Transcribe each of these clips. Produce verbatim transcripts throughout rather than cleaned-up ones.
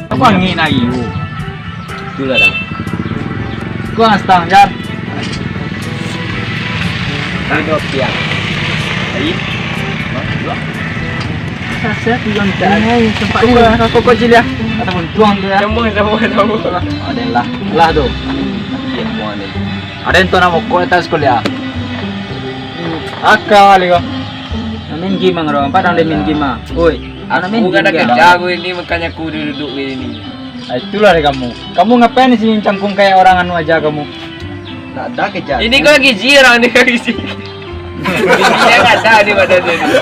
Apa angin ayu? Itulah dah. Kau astang jar. Ini dua piang. Ayi. Hah? Dua. Sasa tu yang tak. Ini sempat ni. Kau kau kau cili ah. Ataupun tuang tu ya. Sambung sambung sambung. Ada lah. Lah tu. Iya, buang ni. Ada yang tu nak mokok atas kuliah. Akal kau. Main game ang orang. Empat orang dia main game ah. Oi. Aku kan dah kerja aku ini, makanya aku duduk-duduk ini. Ah, itulah dari kamu. Kamu ngapain di sini cangkung kayak orang anu aja kamu? Tak ada kerja. Ini kau lagi jiran ni kau isi. Ini yang ada ni badan dia ni.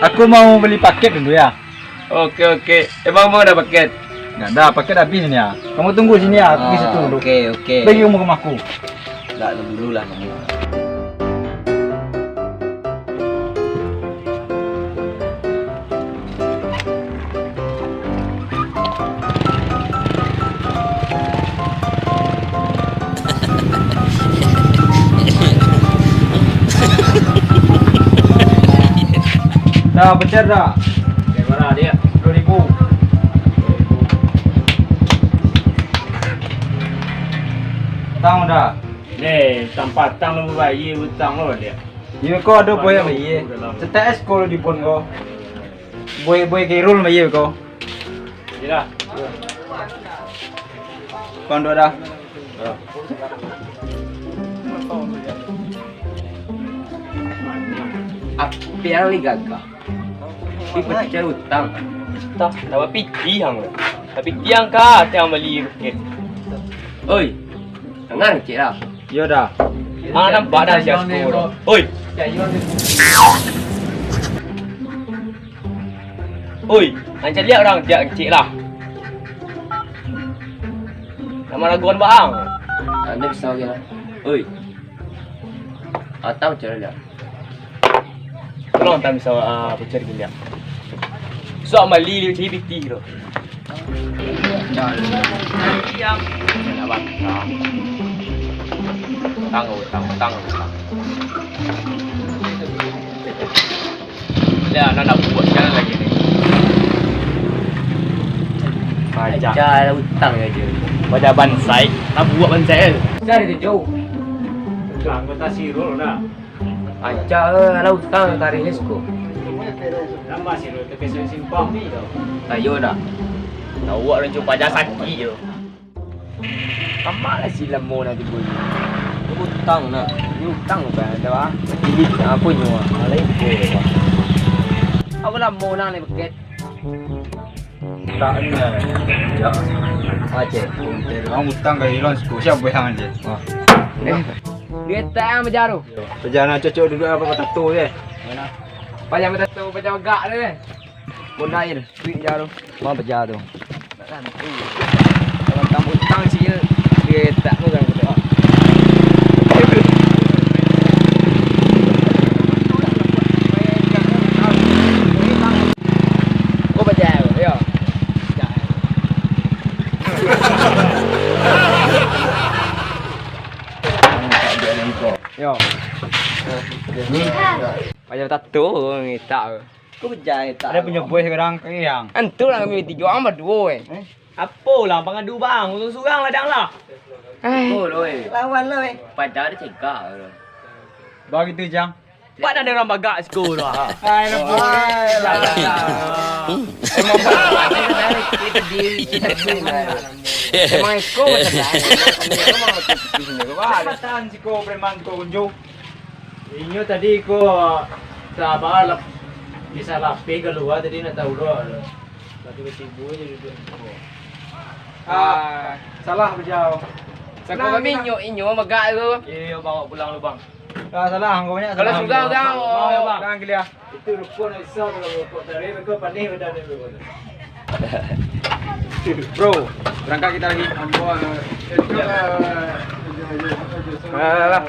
Aku mau beli paket dulu ya. Oke, oke. Emang mau ada paket? Nggak ada, paket habis ni ya. Kamu tunggu sini ya, aku ke situ dulu. Oke, oke. Pergi kamu ke rumahku. Nggak, dulu lah kamu. Dah, pencet dah. Berapa dia? Sepuluh ribu. Tahu dah. Deh, tampatan lu bayar utang lo dia. Iyo ko ado boy yang bayar. Cetek es ko di pon ko. Boy boy kerul bayar ko. Iyalah. Kondo dah. Apiang li gagah. Di pecah utang. Tak, tak bapiti hang. Tapi tiang ka tiang bali. Oi. Tangan cek lah. Yo dah. Ah, nampak dah si Asko tu. Oi. Oi, ang caliak urang jak kecek lah. Nama laguan baang? Anda bisa aja lah. Oi. Atau cari lihat. Tolong tak bisa ah, bocor gini ya. Suak mali liu cari pitih tu. Tang, tang, tang, tang. Dah, nak, nak buat jalan lagi ni. Pajak. Pajak utang aja. Pajak bansai. Nak buat bansai kan? Cari tu jauh. Anggota Sirul dah. Pajak eh, lah utang tarik Esko. Nama Sirul tu kesan simpang ni tau. Ayo dah. Awak dah cuba pajak sakit je. Tamak lah si lamo nak tibo ni. Utang nak. Ni utang bukan ada ah. Ini nak apa nyo ah? Alai ko. Apa lamo nak ni paket? Tak ni. Ya. Aceh. Orang utang kali lon suku. Siapa yang je? Wah. Eh. Dia tak yang bejaru. Bejaru nak cocok duduk apa kata tu je. Mana? Pajak mata tu, pajak bagak tu. Pun lain. Duit jaru. Mana pajak tu? Kalau tamu utang sih, dia tak mau kan. Kau baca, yo. Yo. Ni. Macam tato ni tak. Kau baca tak. Ada punya boy sekarang kau yang. Antu lah kami tiga orang berdua eh. Eh? Apo lah, pangadu bang, urang surang ladang lah. Eh. Lawan lah, weh. Padahal dia cegak tu. Bagitu, Jang. Pak dah ada orang bagak siko tu, ha. Hai, nampak. Hai, lah, lah, lah. Emang bagak, kita naik, kita diri, kita diri. Emang eko macam mana? Emang macam mana? Wah, ada. Matan siko preman ko kunjung. Inyo tadi ko sabar lah, bisa lapeh kalua tadi nak tahu doh. Tibo-tibo je duduk. Ah, salah bajau. Sako kami inyo, inyo bagak tu. Iyo, bawa pulang lu, Bang. Ah, salah, kau banyak. Kalau salah. Sudah, Bang. Bang, ya, Bang. Jangan geliah. Itu rukun Islam kalau rukun dari rukun panih badan dia rukun. Bro, berangkat kita lagi. Ambo, eh, itu, eh, Alah, alah.